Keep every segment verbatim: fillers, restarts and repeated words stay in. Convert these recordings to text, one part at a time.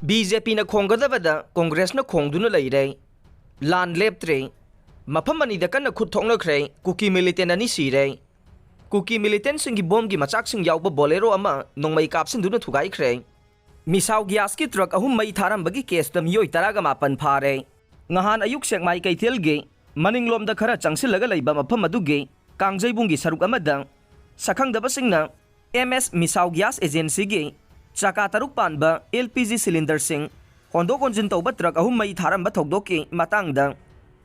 B J ꯄꯤꯅ ꯈꯣꯡꯒꯗꯕꯗ ꯀꯣꯡꯒ꯭ꯔꯦꯁꯅ ꯈꯣꯡꯗꯨꯅ ꯂꯩꯔꯦ꯫ ꯂꯥꯟ ꯂꯦꯞꯇ꯭ꯔꯦ꯫ ꯃꯐꯝ ꯑꯅꯤꯗ ꯀꯟꯅ ꯈꯨꯠ ꯊꯣꯛꯅꯈ꯭ꯔꯦ꯫ ꯀꯨꯀꯤ ꯃꯤꯂꯤꯇꯦꯟ ꯑꯅꯤ ꯁꯤꯔꯦ꯫ ꯀꯨꯀꯤ ꯃꯤꯂꯤꯇꯦꯟꯁꯤꯡꯒꯤ ꯕꯣꯝꯒꯤ ꯃꯆꯥꯛꯁꯤꯡ ꯌꯥꯎꯕ ꯕꯣꯂꯦꯔꯣ ꯑꯃ ꯅꯣꯡꯃꯩ ꯀꯥꯞꯁꯤꯟꯗꯨꯅ ꯊꯨꯒꯥꯏꯈ꯭ꯔꯦ꯫ ꯃꯤꯁꯥꯎ ꯒ꯭ꯌꯥꯁꯀꯤ ꯇ꯭ꯔꯛ ꯑꯍꯨꯝ ꯃꯩ ꯊꯥꯔꯝꯕꯒꯤ ꯀꯦꯁꯇ ꯃꯤꯑꯣꯏ ꯇꯔꯥꯒ ꯃꯥꯄꯟ ꯐꯥꯔꯦ꯫ ꯉꯍꯥꯟ ꯑꯌꯨꯛ ꯁꯦꯛꯃꯥꯏ ꯀꯩꯊꯦꯜꯒꯤ ꯃꯅꯤꯡꯂꯣꯝꯗ ꯈꯔ ꯆꯪꯁꯤꯜꯂꯒ ꯂꯩꯕ ꯃꯐꯝ ꯑꯗꯨꯒꯤ ꯀꯥꯡꯖꯩꯕꯨꯡꯒꯤ ꯁꯔꯨꯛ ꯑꯃꯗ ꯁꯛꯈꯪꯗꯕꯁꯤꯡꯅ ꯑꯦꯝ ꯑꯦꯁ ꯃꯤꯁꯥꯎ ꯒ꯭ꯌꯥꯁ ꯑꯦꯖꯦꯟꯁꯤꯒꯤ ꯆꯀꯥ ꯇꯔꯨꯛ ꯄꯥꯟꯕ ꯑꯦꯜ ꯄꯤ ꯖꯤ ꯁꯤꯂꯤꯟꯗꯔꯁꯤꯡ ꯍꯣꯟꯗꯣꯛ ꯍꯣꯟꯖꯤꯟ ꯇꯧꯕ ꯇ꯭ꯔꯛ ꯑꯍꯨꯝ ꯃꯩ ꯊꯥꯔꯝꯕ ꯊꯧꯗꯣꯛꯀꯤ ꯃꯇꯥꯡꯗ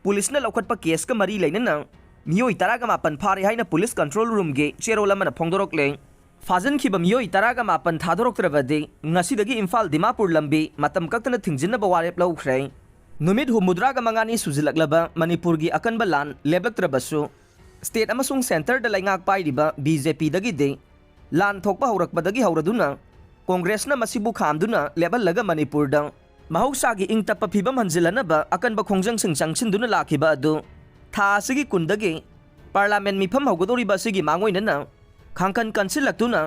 ꯄꯨꯂꯤꯁꯅ ꯂꯧꯈꯠꯄ ꯀꯦꯁꯀ ꯃꯔꯤ ꯂꯩꯅꯅ ꯃꯤꯑꯣꯏ ꯇꯔꯥꯒ ꯃꯥꯄꯟ ꯐꯥꯔꯦ ꯍꯥꯏꯅ ꯄꯨꯂꯤꯁ ꯀꯟꯇ꯭ꯔꯣꯜ ꯔꯨꯝꯒꯤ ꯆꯦꯔꯣꯜ ꯑꯃꯅ ꯐꯣꯡꯗꯣꯔꯛꯂꯦ꯫ ꯐꯥꯖꯤꯟꯈꯤꯕ ꯃꯤꯑꯣꯏ ꯇꯔꯥꯒ ꯃꯥꯄꯟ ꯊꯥꯗꯣꯔꯛꯇ꯭ꯔꯕꯗꯤ ꯉꯁꯤꯗꯒꯤ ꯏꯝꯐꯥꯜ ꯗꯤꯃꯥꯄꯨꯔ ꯂꯝꯕꯤ ꯃꯇꯝ ꯀꯛꯇꯅ ꯊꯤꯡꯖꯤꯟꯅꯕ ꯋꯥꯔꯦꯞ ꯂꯧꯈ꯭ꯔꯦ꯫ ꯅꯨꯃꯤꯠ ꯍꯨꯝꯐꯨꯇꯔꯥꯒ ꯃꯉꯥꯅꯤ ꯁꯨꯖꯤꯜꯂꯛꯂꯕ ꯃꯅꯤꯄꯨꯔꯒꯤ ꯑꯀꯟꯕ ꯂꯥꯟ ꯂꯦꯞꯂꯛꯇ꯭ꯔꯕꯁꯨ, ꯁ꯭ꯇꯦꯠ ꯑꯃꯁꯨꯡ ꯁꯦꯟꯇꯔꯗ ꯂꯩꯉꯥꯛ ꯄꯥꯏꯔꯤꯕ ꯕꯤ ꯖꯦ ꯄꯤꯗꯒꯤꯗꯤ ꯂꯥꯟ ꯊꯣꯛꯄ ꯍꯧꯔꯛꯄꯗꯒꯤ ꯍꯧꯔꯗꯨꯅ ꯀꯣꯡꯒ꯭ꯔꯦꯁꯅ ꯃꯁꯤꯕꯨ ꯈꯥꯝꯗꯨꯅ ꯂꯦꯞꯍꯜꯂꯒ ꯃꯅꯤꯄꯨꯔꯗ ꯃꯍꯧꯁꯥꯒꯤ ꯏꯪ ꯇꯞꯄ ꯐꯤꯕꯝ ꯍꯟꯖꯤꯜꯂꯅꯕ ꯑꯀꯟꯕ ꯈꯣꯡꯖꯪꯁꯤꯡ ꯆꯪꯁꯤꯟꯗꯨꯅ ꯂꯥꯛꯈꯤꯕ ꯑꯗꯨ ꯊꯥ ꯑꯁꯤꯒꯤ ꯀꯨꯟꯗꯒꯤ ꯄꯥꯔꯂꯥꯃꯦꯟ ꯃꯤꯐꯝ ꯍꯧꯒꯗꯧꯔꯤꯕ ꯑꯁꯤꯒꯤ ꯃꯥꯡꯑꯣꯏꯅꯅ ꯈꯥꯡꯀꯟ ꯀꯟꯁꯤꯜꯂꯛꯇꯨꯅ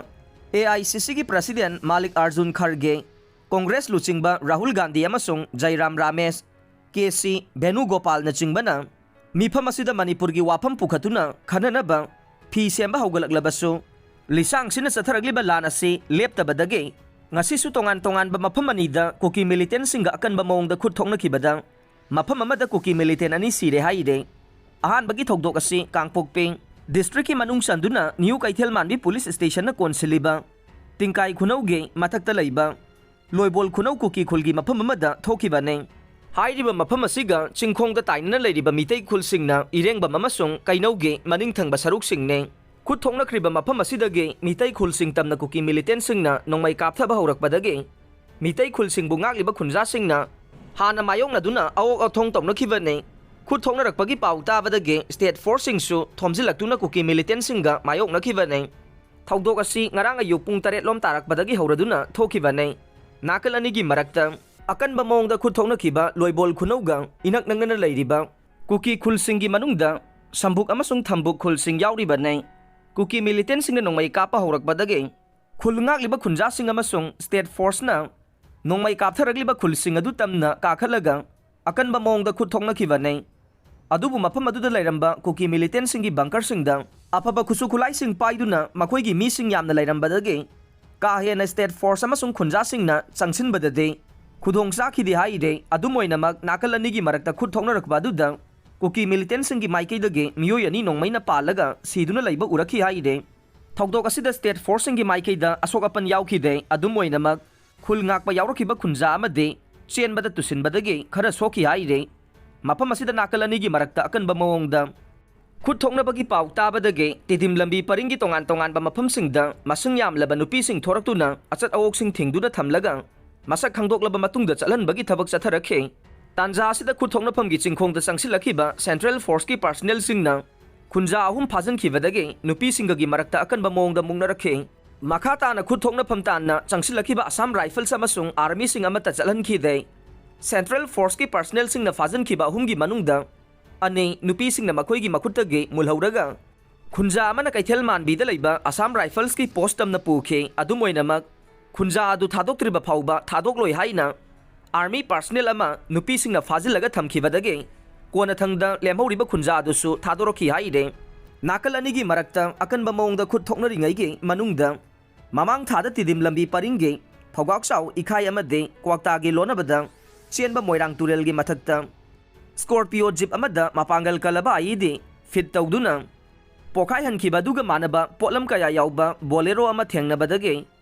ꯑꯦ ꯑꯥꯏ ꯁꯤ ꯁꯤꯒꯤ ꯄ꯭ꯔꯁꯤꯗꯦꯟ ꯃꯥꯂꯤꯛ ꯑꯥꯔꯖꯨꯟ ꯈꯔꯒꯦ, ꯀꯣꯡꯒ꯭ꯔꯦꯁ ꯂꯨꯆꯤꯡꯕ ꯔꯥꯍꯨꯜ ꯒꯥꯟꯙꯤ ꯑꯃꯁꯨꯡ ꯖꯩꯔꯥꯝ ꯔꯥꯃꯦꯁ, ꯀꯦ ꯁꯤ ꯚꯦꯅꯨꯒꯣꯄꯥꯜꯅꯆꯤꯡꯕꯅ ꯃꯤꯐꯝ ꯑꯁꯤꯗ ꯃꯅꯤꯄꯨꯔꯒꯤ ꯋꯥꯐꯝ ꯄꯨꯈꯠꯇꯨꯅ ꯈꯟꯅꯅꯕ ꯐꯤ ꯁꯦꯝꯕ ꯍꯧꯒꯠꯂꯛꯂꯕꯁꯨ, ꯂꯤꯁꯥꯡꯁꯤꯟꯅ ꯆꯠꯊꯔꯛꯂꯤꯕ ꯂꯥꯟ ꯑꯁꯤ ꯂꯦꯞꯇꯕꯗꯒꯤ ꯉꯁꯤꯁꯨ ꯇꯣꯉꯥꯟ ꯇꯣꯉꯥꯟꯕ ꯃꯐꯝ ꯑꯅꯤꯗ ꯀꯨꯀꯤ ꯃꯤꯂꯤꯇꯦꯟꯁꯤꯡꯒ ꯑꯀꯟꯕ ꯃꯑꯣꯡꯗ ꯈꯨꯠ ꯊꯣꯛꯅꯈꯤꯕꯗ ꯃꯐꯝ ꯑꯃꯗ ꯀꯨꯀꯤ ꯃꯤꯂꯤꯇꯦꯟ ꯑꯅꯤ ꯁꯤꯔꯦ ꯍꯥꯏꯔꯦ꯫ ꯑꯍꯥꯟꯕꯒꯤ ꯊꯧꯗꯣꯛ ꯑꯁꯤ ꯀꯥꯡꯄꯣꯛꯄꯤ ꯗꯤꯁꯇ꯭ꯔꯤꯛꯀꯤ ꯃꯅꯨꯡ ꯆꯟꯗꯨꯅ ꯅ꯭ꯌꯨ ꯀꯩꯊꯦꯜꯃꯥꯟꯕꯤ ꯄꯨꯂꯤꯁ ꯁ꯭ꯇꯦꯁꯟꯅ ꯀꯣꯟꯁꯤꯜꯂꯤꯕ ꯇꯤꯡꯀꯥꯏ ꯈꯨꯅꯧꯒꯤ ꯃꯊꯛꯇ ꯂꯩꯕ ꯂꯣꯏꯕꯣꯜ ꯈꯨꯅꯧ ꯀꯨꯀꯤ ꯈꯨꯜꯒꯤ ꯃꯐꯝ ꯑꯃꯗ ꯊꯣꯛꯈꯤꯕꯅꯤ꯫ ꯍꯥꯏꯔꯤꯕ ꯃꯐꯝ ꯑꯁꯤꯒ ꯆꯤꯡꯈꯣꯡꯗ ꯇꯥꯏꯅꯅ ꯂꯩꯔꯤꯕ ꯃꯤꯇꯩ ꯈꯨꯜꯁꯤꯡꯅ ꯏꯔꯦꯡꯕꯝ ꯑꯃꯁꯨꯡ ꯀꯩꯅꯧꯒꯤ ꯃꯅꯤꯡ ꯊꯪꯕ ꯁꯔꯨꯛꯁꯤꯡꯅꯤ꯫ ꯈꯨꯠ ꯊꯣꯛꯅꯈ꯭ꯔꯤꯕ ꯃꯐꯝ ꯑꯁꯤꯗꯒꯤ ꯃꯤꯇꯩ ꯈꯨꯜꯁꯤꯡ ꯇꯝꯅ ꯀꯨꯀꯤ ꯃꯤꯂꯤꯇꯦꯟꯁꯤꯡꯅ ꯅꯣꯡꯃꯩ ꯀꯥꯞꯊꯕ ꯍꯧꯔꯛꯄꯗꯒꯤ ꯃꯤꯇꯩ ꯈꯨꯜꯁꯤꯡꯕꯨ ꯉꯥꯛꯂꯤꯕ ꯈꯨꯟꯖꯥꯁꯤꯡꯅ ꯍꯥꯟꯅ ꯃꯥꯌꯣꯛꯅꯗꯨꯅ ꯑꯋꯣꯛ ꯑꯊꯣꯡ ꯇꯧꯅꯈꯤꯕꯅꯤ꯫ ꯈꯨꯠ ꯊꯣꯛꯅꯔꯛꯄꯒꯤ ꯄꯥꯎ ꯇꯥꯕꯗꯒꯤ ꯁ꯭ꯇꯦꯠ ꯐꯣꯔꯁꯁꯤꯡꯁꯨ ꯊꯣꯝꯖꯤꯜꯂꯛꯇꯨꯅ ꯀꯨꯀꯤ ꯃꯤꯂꯤꯇꯦꯟꯁꯤꯡꯒ ꯃꯥꯌꯣꯛꯅꯈꯤꯕꯅꯤ꯫ ꯊꯧꯗꯣꯛ ꯑꯁꯤ ꯉꯔꯥꯡ ꯑꯌꯨꯛ ꯄꯨꯡ ꯇꯔꯦꯠ ꯂꯣꯝ ꯇꯥꯔꯛꯄꯗꯒꯤ ꯍꯧꯔꯗꯨꯅ ꯊꯣꯛꯈꯤꯕꯅꯤ꯫ ꯅꯥꯀꯜ ꯑꯅꯤꯒꯤ ꯃꯔꯛꯇ ꯑꯀꯟꯕ ꯃꯑꯣꯡꯗ ꯈꯨꯠ ꯊꯣꯛꯅꯈꯤꯕ ꯂꯣꯏꯕꯣꯜ ꯈꯨꯅꯧꯒ ꯏꯅꯛ ꯅꯛꯅꯅ ꯂꯩꯔꯤꯕ ꯀꯨꯀꯤ ꯈꯨꯜꯁꯤꯡꯒꯤ ꯃꯅꯨꯡꯗ ꯁꯝꯕꯨꯛ ꯑꯃꯁꯨꯡ ꯊꯝꯕꯨꯛ ꯈꯨꯜꯁꯤꯡ ꯌꯥꯎꯔꯤꯕꯅꯤ꯫ ꯀꯨꯀꯤ ꯃꯤꯂꯤꯇꯦꯟꯁꯤꯡꯅ ꯅꯣꯡꯃꯩ ꯀꯥꯞꯄ ꯍꯧꯔꯛꯄꯗꯒꯤ ꯈꯨꯜ ꯉꯥꯛꯂꯤꯕ ꯈꯨꯟꯖꯥꯁꯤꯡ ꯑꯃꯁꯨꯡ ꯁ꯭ꯇꯦꯠ ꯐꯣꯔꯁꯅ ꯅꯣꯡꯃꯩ ꯀꯥꯞꯊꯔꯛꯂꯤꯕ ꯈꯨꯜꯁꯤꯡ ꯑꯗꯨ ꯇꯝꯅ ꯀꯥꯈꯠꯂꯒ ꯑꯀꯟꯕ ꯃꯑꯣꯡꯗ ꯈꯨꯠ ꯊꯣꯛꯅꯈꯤꯕꯅꯤ꯫ ꯑꯗꯨꯕꯨ ꯃꯐꯝ ꯑꯗꯨꯗ ꯂꯩꯔꯝꯕ ꯀꯨꯀꯤ ꯃꯤꯂꯤꯇꯦꯟꯁꯤꯡꯒꯤ ꯕꯪꯀꯔꯁꯤꯡꯗ ꯑꯐꯕ ꯈꯨꯠꯁꯨ ꯈꯨꯠꯂꯥꯏꯁꯤꯡ ꯄꯥꯏꯗꯨꯅ ꯃꯈꯣꯏꯒꯤ ꯃꯤꯁꯤꯡ ꯌꯥꯝꯅ ꯂꯩꯔꯝꯕꯗꯒꯤ ꯀꯥ ꯍꯦꯟꯅ ꯁ꯭ꯇꯦꯠ ꯐꯣꯔꯁ ꯑꯃꯁꯨꯡ ꯈꯨꯟꯖꯥꯁꯤꯡꯅ ꯆꯪꯁꯤꯟꯕꯗꯗꯤ ꯈꯨꯗꯣꯡ ꯆꯥꯈꯤꯗꯦ ꯍꯥꯏꯔꯦ꯫ ꯑꯗꯨꯝ ꯑꯣꯏꯅꯃꯛ ꯅꯥꯀꯜ ꯑꯅꯤꯒꯤ ꯃꯔꯛꯇ ꯈꯨꯠ ꯊꯣꯛꯅꯔꯛꯄ ꯑꯗꯨꯗ ꯀꯨꯀꯤ ꯃꯤꯂꯤꯇꯦꯟꯁꯤꯡꯒꯤ ꯃꯥꯏꯀꯩꯗꯒꯤ ꯃꯤꯑꯣꯏ ꯑꯅꯤ ꯅꯣꯡꯃꯩꯅ ꯄꯥꯜꯂꯒ ꯁꯤꯗꯨꯅ ꯂꯩꯕ ꯎꯔꯛꯈꯤ ꯍꯥꯏꯔꯦ꯫ ꯊꯧꯗꯣꯛ ꯑꯁꯤꯗ ꯁ꯭ꯇꯦꯠ ꯐꯣꯔꯁꯁꯤꯡꯒꯤ ꯃꯥꯏꯀꯩꯗ ꯑꯁꯣꯛ ꯑꯄꯟ ꯌꯥꯎꯈꯤꯗꯦ꯫ ꯑꯗꯨꯝ ꯑꯣꯏꯅꯃꯛ ꯈꯨꯜ ꯉꯥꯛꯄ ꯌꯥꯎꯔꯛꯈꯤꯕ ꯈꯨꯟꯖꯥ ꯑꯃꯗꯤ ꯆꯦꯟꯕꯗ ꯇꯨꯁꯤꯟꯕꯗꯒꯤ ꯈꯔ ꯁꯣꯛꯈꯤ ꯍꯥꯏꯔꯦ꯫ ꯃꯐꯝ ꯑꯁꯤꯗ ꯅꯥꯀꯜ ꯑꯅꯤꯒꯤ ꯃꯔꯛꯇ ꯑꯀꯟꯕ ꯃꯑꯣꯡꯗ ꯈꯨꯠ ꯊꯣꯛꯅꯕꯒꯤ ꯄꯥꯎ ꯇꯥꯕꯗꯒꯤ ꯇꯤꯗꯤꯝ ꯂꯝꯕꯤ ꯄꯔꯤꯡꯒꯤ ꯇꯣꯉꯥꯟ ꯇꯣꯉꯥꯟꯕ ꯃꯐꯝꯁꯤꯡꯗ ꯃꯁꯤꯡ ꯌꯥꯝꯂꯕ ꯅꯨꯄꯤꯁꯤꯡ ꯊꯣꯔꯛꯇꯨꯅ ꯑꯆꯠ ꯑꯋꯣꯛꯁꯤꯡ ꯊꯤꯡꯗꯨꯅ ꯊꯝꯂꯒ ꯃꯁꯛ ꯈꯪꯗꯣꯛꯂꯕ ꯃꯇꯨꯡꯗ ꯆꯠꯍꯟꯕꯒꯤ ꯊꯕꯛ ꯆꯠꯊꯔꯛꯈꯤ꯫ ꯇꯥꯟꯖꯥ ꯑꯁꯤꯗ ꯈꯨꯠ ꯊꯣꯛꯅꯐꯝꯒꯤ ꯆꯤꯡꯈꯣꯡꯗ ꯆꯪꯁꯤꯜꯂꯛꯈꯤꯕ ꯁꯦꯟꯇ꯭ꯔꯦꯜ ꯐꯣꯔꯁꯀꯤ ꯄꯥꯔꯁꯅꯦꯜꯁꯤꯡꯅ ꯈꯨꯟꯖꯥ ꯑꯍꯨꯝ ꯐꯥꯖꯤꯟꯈꯤꯕꯗꯒꯤ ꯅꯨꯄꯤꯁꯤꯡꯒꯒꯤ ꯃꯔꯛꯇ ꯑꯀꯟꯕ ꯃꯑꯣꯡꯗ ꯃꯨꯛꯅꯔꯛꯈꯤ꯫ ꯃꯈꯥ ꯇꯥꯅ ꯈꯨꯠ ꯊꯣꯛꯅꯐꯝ ꯇꯥꯟꯅ ꯆꯪꯁꯤꯜꯂꯛꯈꯤꯕ ꯑꯁꯥꯝ ꯔꯥꯏꯐꯜꯁ ꯑꯃꯁꯨꯡ ꯑꯥꯔꯃꯤꯁꯤꯡ ꯑꯃꯠꯇ ꯆꯠꯍꯟꯈꯤꯗꯦ꯫ ꯁꯦꯟꯇ꯭ꯔꯦꯜ ꯐꯣꯔꯁꯀꯤ ꯄꯥꯔꯁꯅꯦꯜꯁꯤꯡꯅ ꯐꯥꯖꯤꯟꯈꯤꯕ ꯑꯍꯨꯝꯒꯤ ꯃꯅꯨꯡꯗ ꯑꯅꯤ ꯅꯨꯄꯤꯁꯤꯡꯅ ꯃꯈꯣꯏꯒꯤ ꯃꯈꯨꯠꯇꯒꯤ ꯃꯨꯜꯍꯧꯔꯒ ꯈꯨꯟꯖꯥ ꯑꯃꯅ ꯀꯩꯊꯦꯜ ꯃꯥꯟꯕꯤꯗ ꯂꯩꯕ ꯑꯁꯥꯝ ꯔꯥꯏꯐꯜꯁꯀꯤ ꯄꯣꯁ ꯇꯝꯅ ꯄꯨꯈꯤ꯫ ꯑꯗꯨꯝ ꯑꯣꯏꯅꯃꯛ ꯈꯨꯟꯖꯥ ꯑꯗꯨ ꯊꯥꯗꯣꯛꯇ꯭ꯔꯤꯕ ꯐꯥꯎꯕ ꯊꯥꯗꯣꯛꯂꯣꯏ ꯍꯥꯏꯅ ꯑꯥꯔꯃꯤ ꯄꯥꯔꯁꯅꯦꯜ ꯑꯃ ꯅꯨꯄꯤꯁꯤꯡꯅ ꯐꯥꯖꯤꯜꯂꯒ ꯊꯝꯈꯤꯕꯗꯒꯤ ꯀꯣꯟꯅꯊꯪꯗ ꯂꯦꯝꯍꯧꯔꯤꯕ ꯈꯨꯟꯖꯥ ꯑꯗꯨꯁꯨ ꯊꯥꯗꯣꯔꯛꯈꯤ ꯍꯥꯏꯔꯦ꯫ ꯅꯥꯀꯜ ꯑꯅꯤꯒꯤ ꯃꯔꯛꯇ ꯑꯀꯟꯕ ꯃꯑꯣꯡꯗ ꯈꯨꯠ ꯊꯣꯛꯅꯔꯤꯉꯩꯒꯤ ꯃꯅꯨꯡꯗ ꯃꯃꯥꯡ ꯊꯥꯗ ꯇꯤꯗꯤꯝ ꯂꯝꯕꯤ ꯄꯔꯤꯡꯒꯤ ꯐꯧꯒꯥꯛꯆꯥꯎ ꯏꯈꯥꯏ ꯑꯃꯗꯤ ꯀ꯭ꯋꯥꯛꯇꯥꯒꯤ ꯂꯣꯟꯅꯕꯗ ꯆꯦꯟꯕ ꯃꯣꯏꯔꯥꯡ ꯇꯨꯔꯦꯜꯒꯤ ꯃꯊꯛꯇ ꯁ꯭ꯀꯣꯔꯄꯤꯌꯣ ꯖꯤꯞ ꯑꯃꯗ ꯃꯄꯥꯡꯒꯜ ꯀꯜꯂꯕ ꯑꯥꯏꯏꯗꯤ ꯐꯤꯠ ꯇꯧꯗꯨꯅ ꯄꯣꯈꯥꯏꯍꯟꯈꯤꯕ ꯑꯗꯨꯒ ꯃꯥꯟꯅꯕ ꯄꯣꯠꯂꯝ ꯀꯌꯥ ꯌꯥꯎꯕ ꯕꯣꯂꯦꯔꯣ ꯑꯃ ꯊꯦꯡꯅꯕꯗꯒꯤ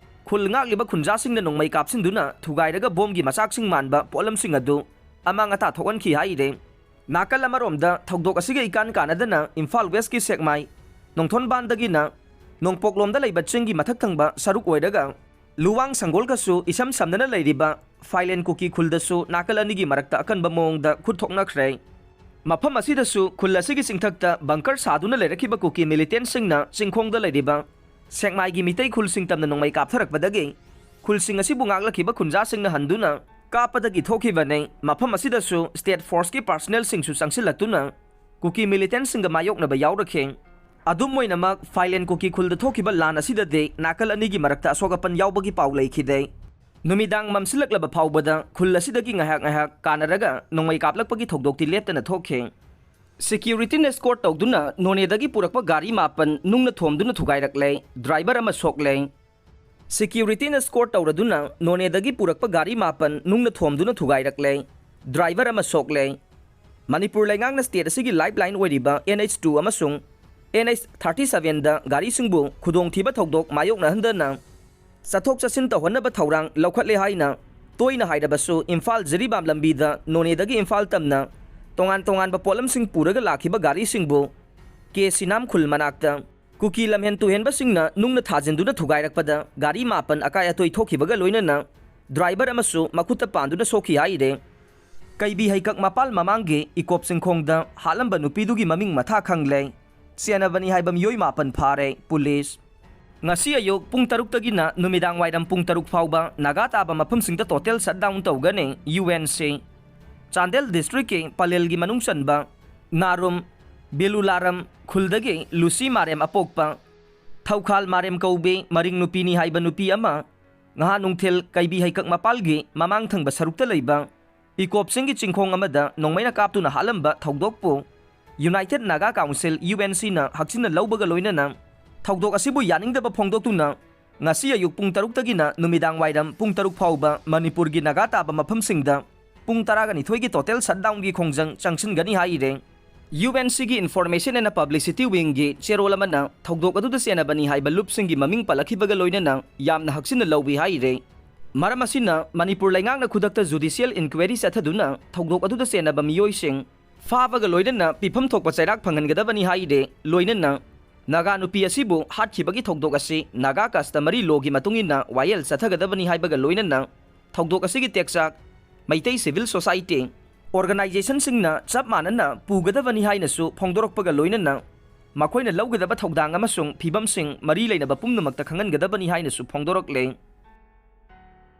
ꯈꯨꯜ ꯉꯥꯛꯂꯤꯕ ꯈꯨꯟꯖꯥꯁꯤꯡꯅ ꯅꯣꯡꯃꯩ ꯀꯥꯞꯁꯤꯟꯗꯨꯅ ꯊꯨꯒꯥꯏꯔꯒ ꯕꯣꯝꯒꯤ ꯃꯆꯥꯛꯁꯤꯡ ꯃꯥꯟꯕ ꯄꯣꯠꯂꯝꯁꯤꯡ ꯑꯗꯨ ꯑꯃꯥꯡ ꯑꯇꯥ ꯊꯣꯛꯍꯟꯈꯤ ꯍꯥꯏꯔꯦ꯫ ꯅꯥꯀꯜ ꯑꯃꯔꯣꯝꯗ ꯊꯧꯗꯣꯛ ꯑꯁꯤꯒ ꯏꯀꯥꯟ ꯀꯥꯟꯅꯗꯅ ꯏꯝꯐꯥꯜ ꯋꯦꯁꯀꯤ ꯁꯦꯛꯃꯥꯏ ꯅꯣꯡꯊꯣꯟꯕꯥꯟꯗꯒꯤꯅ ꯅꯣꯡꯄꯣꯛꯂꯣꯝꯗ ꯂꯩꯕ ꯆꯤꯡꯒꯤ ꯃꯊꯛ ꯊꯪꯕ ꯁꯔꯨꯛ ꯑꯣꯏꯔꯒ ꯂꯨꯋꯥꯡ ꯁꯪꯒꯣꯜꯒꯁꯨ ꯏꯁꯝ ꯁꯝꯅꯅ ꯂꯩꯔꯤꯕ ꯐꯥꯏꯂꯦꯟ ꯀꯨꯀꯤ ꯈꯨꯜꯗꯁꯨ ꯅꯥꯀꯜ ꯑꯅꯤꯒꯤ ꯃꯔꯛꯇ ꯑꯀꯟꯕ ꯃꯑꯣꯡꯗ ꯈꯨꯠ ꯊꯣꯛꯅꯈ꯭ꯔꯦ꯫ ꯃꯐꯝ ꯑꯁꯤꯗꯁꯨ ꯈꯨꯜ ꯑꯁꯤꯒꯤ ꯆꯤꯡꯊꯛꯇ ꯕꯪꯀꯔ ꯁꯥꯗꯨꯅ ꯂꯩꯔꯛꯈꯤꯕ ꯀꯨꯀꯤ ꯃꯤꯂꯤꯇꯦꯟꯁꯤꯡꯅ ꯆꯤꯡꯈꯣꯡꯗ ꯂꯩꯔꯤꯕ ꯁꯦꯛꯃꯥꯏꯒꯤ ꯃꯤꯇꯩ ꯈꯨꯜꯁꯤꯡ ꯇꯝꯅ ꯅꯣꯡꯃꯩ ꯀꯥꯞꯊꯔꯛꯄꯗꯒꯤ ꯈꯨꯜꯁꯤꯡ ꯑꯁꯤꯕꯨ ꯉꯥꯛꯂꯛꯈꯤꯕ ꯈꯨꯟꯖꯥꯁꯤꯡꯅ ꯍꯟꯗꯨꯅ ꯀꯥꯞꯄꯗꯒꯤ ꯊꯣꯛꯈꯤꯕꯅꯤ꯫ ꯃꯐꯝ ꯑꯁꯤꯗꯁꯨ ꯁ꯭ꯇꯦꯠ ꯐꯣꯔꯁꯀꯤ ꯄꯥꯔꯁꯅꯦꯜꯁꯤꯡꯁꯨ ꯆꯪꯁꯤꯜꯂꯛꯇꯨꯅ ꯀꯨꯀꯤ ꯃꯤꯂꯤꯇꯦꯟꯁꯤꯡꯒ ꯃꯥꯌꯣꯛꯅꯕ ꯌꯥꯎꯔꯛꯈꯤ꯫ ꯑꯗꯨꯝ ꯑꯣꯏꯅꯃꯛ ꯐꯥꯏꯂꯦꯟ ꯀꯨꯀꯤ ꯈꯨꯜꯗ ꯊꯣꯛꯈꯤꯕ ꯂꯥꯟ ꯑꯁꯤꯗꯗꯤ ꯅꯥꯀꯜ ꯑꯅꯤꯒꯤ ꯃꯔꯛꯇ ꯑꯁꯣꯛ ꯑꯄꯟ ꯌꯥꯎꯕꯒꯤ ꯄꯥꯎ ꯂꯩꯈꯤꯗꯦ꯫ ꯅꯨꯃꯤꯗꯥꯡ ꯃꯝꯁꯤꯜꯂꯛꯂꯕ ꯐꯥꯎꯕꯗ ꯈꯨꯜ ꯑꯁꯤꯗꯒꯤ ꯉꯥꯏꯍꯥꯛ ꯉꯥꯏꯍꯥꯛ ꯀꯥꯟꯅꯔꯒ ꯅꯣꯡꯃꯩ ꯀꯥꯞꯂꯛꯄꯒꯤ ꯊꯧꯗꯣꯛꯇꯤ ꯂꯦꯞꯇꯅ ꯊꯣꯛꯈꯤ꯫ Securityꯅ escort ꯇꯧꯗꯨꯅ ꯅꯣꯅꯦꯗꯒꯤ ꯄꯨꯔꯛꯄ ꯒꯥꯔꯤ ꯃꯥꯄꯟ ꯅꯨꯡꯅ ꯊꯣꯝꯗꯨꯅ ꯊꯨꯒꯥꯏꯔꯛꯂꯦ, driver ꯑꯃ ꯁꯣꯛꯂꯦ꯫ Securityꯅ escort ꯇꯧꯔꯗꯨꯅ ꯅꯣꯅꯦꯗꯒꯤ ꯄꯨꯔꯛꯄ ꯒꯥꯔꯤ ꯃꯥꯄꯟ ꯅꯨꯡꯅ ꯊꯣꯝꯗꯨꯅ ꯊꯨꯒꯥꯏꯔꯛꯂꯦ, driver ꯑꯃ ꯁꯣꯛꯂꯦ꯫ ꯃꯅꯤꯄꯨꯔ ꯂꯩꯉꯥꯛꯅ state ꯑꯁꯤꯒꯤ lifeline ꯑꯣꯏꯔꯤꯕ N H two ꯑꯃꯁꯨꯡ N H thirty sevenꯗ ꯒꯥꯔꯤꯁꯤꯡꯕꯨ ꯈꯨꯗꯣꯡꯊꯤꯕ ꯊꯧꯗꯣꯛ ꯃꯥꯌꯣꯛꯅꯍꯟꯗꯅ ꯆꯠꯊꯣꯛ ꯆꯠꯁꯤꯟ ꯇꯧꯍꯟꯅꯕ ꯊꯧꯔꯥꯡ ꯂꯧꯈꯠꯂꯦ ꯍꯥꯏꯅ ꯇꯣꯏꯅ ꯍꯥꯏꯔꯕꯁꯨ, ꯏꯝꯐꯥꯜ ꯖꯤꯔꯤꯕꯥꯝ ꯂꯝꯕꯤꯗ ꯅꯣꯅꯦꯗꯒꯤ ꯏꯝꯐꯥꯜ ꯇꯝꯅ ꯇꯣꯉꯥꯟ ꯇꯣꯉꯥꯟꯕ ꯄꯣꯠꯂꯝꯁꯤꯡ ꯄꯨꯔꯒ ꯂꯥꯛꯈꯤꯕ ꯒꯥꯔꯤꯁꯤꯡꯕꯨ ꯀꯦ ꯁꯤꯅꯥꯝ ꯈꯨꯜ ꯃꯅꯥꯛꯇ ꯀꯨꯀꯤ ꯂꯝꯍꯦꯟ ꯇꯨꯍꯦꯟꯕꯁꯤꯡꯅ ꯅꯨꯡꯅ ꯊꯥꯖꯤꯟꯗꯨꯅ ꯊꯨꯒꯥꯏꯔꯛꯄꯗ ꯒꯥꯔꯤ ꯃꯥꯄꯟ ꯑꯀꯥꯏ ꯑꯇꯣꯏ ꯊꯣꯛꯈꯤꯕꯒ ꯂꯣꯏꯅꯅ driver ꯑꯃꯁꯨ ꯃꯈꯨꯠꯇ ꯄꯥꯟꯗꯨꯅ ꯁꯣꯛꯈꯤ ꯍꯥꯏꯔꯦ꯫ ꯀꯩꯕꯤ ꯍꯩꯀꯛ ꯃꯄꯥꯜ ꯃꯃꯥꯡꯒꯤ ꯏꯀꯣꯞ ꯆꯤꯡꯈꯣꯡꯗ ꯍꯥꯠꯂꯝꯕ ꯅꯨꯄꯤꯗꯨꯒꯤ ꯃꯃꯤꯡ ꯃꯊꯥ ꯈꯪꯂꯦ꯫ ꯆꯦꯟꯅꯕꯅꯤ ꯍꯥꯏꯕ ꯃꯤꯑꯣꯏ ꯃꯥꯄꯟ ꯐꯥꯔꯦ ꯄꯨꯂꯤꯁ꯫ ꯉꯁꯤ ꯑꯌꯨꯛ ꯄꯨꯡ ꯇꯔꯨꯛꯇꯒꯤꯅ ꯅꯨꯃꯤꯗꯥꯡ ꯋꯥꯏꯔꯝ ꯄꯨꯡ ꯇꯔꯨꯛ ꯐꯥꯎꯕ ꯅꯥꯒꯥ ꯇꯥꯕ ꯃꯐꯝꯁꯤꯡꯗ total shutdown ꯇꯧꯒꯅꯤ ꯌꯨ ꯑꯦꯟ ꯁꯤ꯫ ꯆꯥꯟꯗꯦꯜ districtꯀꯤ ꯄꯂꯦꯜꯒꯤ ꯃꯅꯨꯡ ꯆꯟꯕ ꯅꯥꯔꯨꯝ ꯕꯦꯂꯨꯂꯥꯔꯝ ꯈꯨꯜꯗꯒꯤ ꯂꯨꯁꯤ ꯃꯥꯔꯦꯝ ꯑꯄꯣꯛꯄ ꯊꯧꯈꯥꯜ ꯃꯥꯔꯦꯝ ꯀꯧꯕꯤ ꯃꯔꯤꯡ ꯅꯨꯄꯤꯅꯤ ꯍꯥꯏꯕ ꯅꯨꯄꯤ ꯑꯃ ꯉꯍꯥ ꯅꯨꯡꯊꯤꯜ ꯀꯩꯕꯤ ꯍꯩꯀꯛ ꯃꯄꯥꯜꯒꯤ ꯃꯃꯥꯡ ꯊꯪꯕ ꯁꯔꯨꯛꯇ ꯂꯩꯕ ꯏꯀꯣꯞ ꯆꯤꯡꯒꯤ ꯆꯤꯡꯈꯣꯡ ꯑꯃꯗ ꯅꯣꯡꯃꯩꯅ ꯀꯥꯞꯇꯨꯅ ꯍꯥꯠꯂꯝꯕ ꯊꯧꯗꯣꯛꯄꯨ United Naga Council, U N Cꯅ ꯍꯛꯆꯤꯟꯅ ꯂꯧꯕꯒ ꯂꯣꯏꯅꯅ ꯊꯧꯗꯣꯛ ꯑꯁꯤꯕꯨ ꯌꯥꯅꯤꯡꯗꯕ ꯐꯣꯡꯗꯣꯛꯇꯨꯅ ꯉꯁꯤ ꯑꯌꯨꯛ ꯄꯨꯡ ꯇꯔꯨꯛꯇꯒꯤꯅ ꯅꯨꯃꯤꯗꯥꯡ ꯋꯥꯏꯔꯝ ꯄꯨꯡ ꯇꯔꯨꯛ ꯐꯥꯎꯕ ꯃꯅꯤꯄꯨꯔꯒꯤ ꯅꯥꯒꯥ ꯇꯥꯕ ꯃꯐꯝꯁꯤꯡꯗ ꯄꯨꯡ ꯇꯔꯥꯒ ꯅꯤꯊꯣꯏꯒꯤ total shutdownꯒꯤ ꯈꯣꯡꯖꯪ ꯆꯪꯁꯤꯟꯒꯅꯤ ꯍꯥꯏꯔꯦ꯫ U N Cꯒꯤ Information and Publicity Wingꯒꯤ ꯆꯦꯔꯣꯜ ꯑꯃꯅ ꯊꯧꯗꯣꯛ ꯑꯗꯨꯗ ꯆꯦꯟꯅꯕꯅꯤ ꯍꯥꯏꯕ ꯂꯨꯞꯁꯤꯡꯒꯤ ꯃꯃꯤꯡ ꯄꯜꯂꯛꯈꯤꯕꯒ ꯂꯣꯏꯅꯅ ꯌꯥꯝꯅ ꯍꯛꯆꯤꯟꯅ ꯂꯧꯏ ꯍꯥꯏꯔꯦ꯫ ꯃꯔꯝ ꯑꯁꯤꯅ ꯃꯅꯤꯄꯨꯔ ꯂꯩꯉꯥꯛꯅ ꯈꯨꯗꯛꯇ judicial inquiry ꯆꯠꯊꯗꯨꯅ ꯊꯧꯗꯣꯛ ꯑꯗꯨꯗ ꯆꯦꯟꯅꯕ ꯃꯤꯑꯣꯏꯁꯤꯡ ꯐꯥꯕꯒ ꯂꯣꯏꯅꯅ ꯄꯤꯐꯝ ꯊꯣꯛꯄ ꯆꯩꯔꯥꯛ ꯐꯪꯍꯟꯒꯗꯕꯅꯤ ꯍꯥꯏꯔꯦ꯫ ꯂꯣꯏꯅꯅ ꯅꯥꯒꯥ ꯅꯨꯄꯤ ꯑꯁꯤꯕꯨ ꯍꯥꯠꯈꯤꯕꯒꯤ ꯊꯧꯗꯣꯛ ꯑꯁꯤ Naga customary lawꯒꯤ ꯃꯇꯨꯡ ꯏꯟꯅ ꯋꯥꯌꯦꯜ ꯆꯠꯊꯒꯗꯕꯅꯤ ꯍꯥꯏꯕꯒ ꯂꯣꯏꯅꯅ ꯊꯧꯗꯣꯛ ꯑꯁꯤꯒꯤ ꯇꯦꯛꯆꯥꯛ ꯃꯩꯇꯩ civil society organizationꯁꯤꯡꯅ ꯆꯞ ꯃꯥꯟꯅꯅ ꯄꯨꯒꯗꯕꯅꯤ ꯍꯥꯏꯅꯁꯨ ꯐꯣꯡꯗꯣꯔꯛꯄꯒ ꯂꯣꯏꯅꯅ ꯃꯈꯣꯏꯅ ꯂꯧꯒꯗꯕ ꯊꯧꯗꯥꯡ ꯑꯃꯁꯨꯡ ꯐꯤꯚꯝꯁꯤꯡ ꯃꯔꯤ ꯂꯩꯅꯕ ꯄꯨꯝꯅꯃꯛꯇ ꯈꯪꯍꯟꯒꯗꯕꯅꯤ ꯍꯥꯏꯅꯁꯨ ꯐꯣꯡꯗꯣꯔꯛꯂꯦ꯫